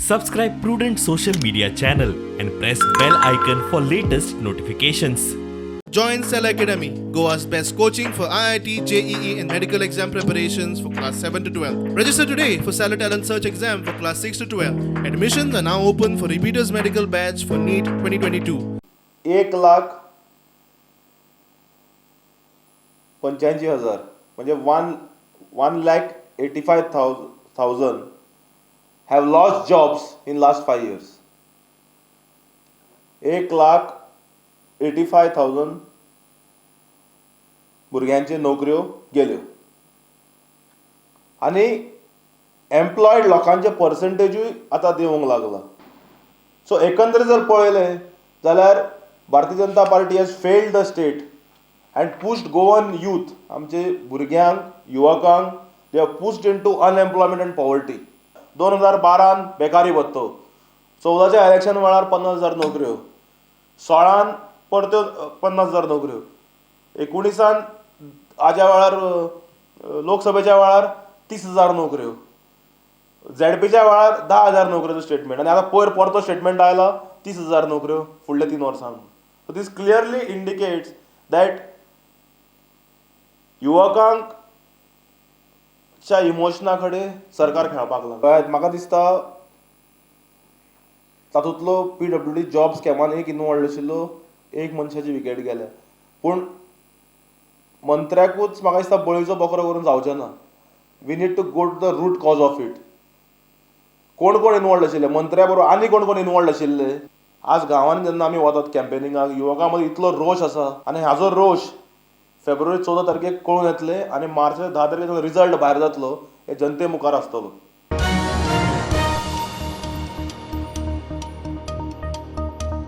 Subscribe Prudent social media channel and press bell icon for latest notifications. Join Cell Academy, Goa's best coaching for IIT, JEE, and medical exam preparations for class 7 to 12. Register today for Cellar Talent Search exam for class 6 to 12. Admissions are now open for repeaters medical batch for NEET 2022. 1,85,000, म्हणजे 1,85,000 have lost jobs in last 5 years. 1,85,000 भुरग्यांच्यो नोकऱ्यो गेल्यो आनी employed लोकांचे पर्संटेजूय आतां देंवूंक लागला. So एकंदरीत जर पळयलें जाल्यार Bharatiya Janata Party has failed the state and pushed Goan youth, आमचे भुरग्यांक, युवकांक, they have pushed into unemployment and poverty. 2012न बेकारी भत्तो, 14च्या इलेक्शन वेळार 50,000 नोकऱ्यो, 16न परत्यो 50,000 नोकऱ्यो, 19न हाज्या वेळार, लोकसभेच्या वेळार 30,000 नोकऱ्यो, झेडपीच्या वेळार 10,000 नोकऱ्योचो स्टेटमेंट आनी आतां पयर परतो स्टेटमेंट आयला, 30,000 नोकऱ्यो फुडल्या 3 वर्सांक. So this clearly indicates that युवकांक च्या इमोशना कडेन सरकार खेळपाक लागला. म्हाका दिसता तातूंतलो पीडब्ल्यूडी जॉब स्कॅमान एक इनवॉल्ड आशिल्लो एक मनशाची विकेट गेल्या, पूण मंत्र्याकूच म्हाका दिसता बळीचो बकरो करून जावचें ना. We need to go to the root cause of it. कोण कोण इनवॉल्ड आशिल्ले मंत्र्या बरोबर, आनी कोण कोण इनवॉल्ड आशिल्ले? आज गांवांनी जेन्ना आमी वतात कॅम्पेनिंगाक, युवकां मदीं इतलो रोश आसा आनी हाजो रोश फेब्रुवारी 14 तारखेक कळून येतले आनी मार्च 10 तारखेक रिजल्ट भायर जातलो, हे जनते मुखार आसतलो.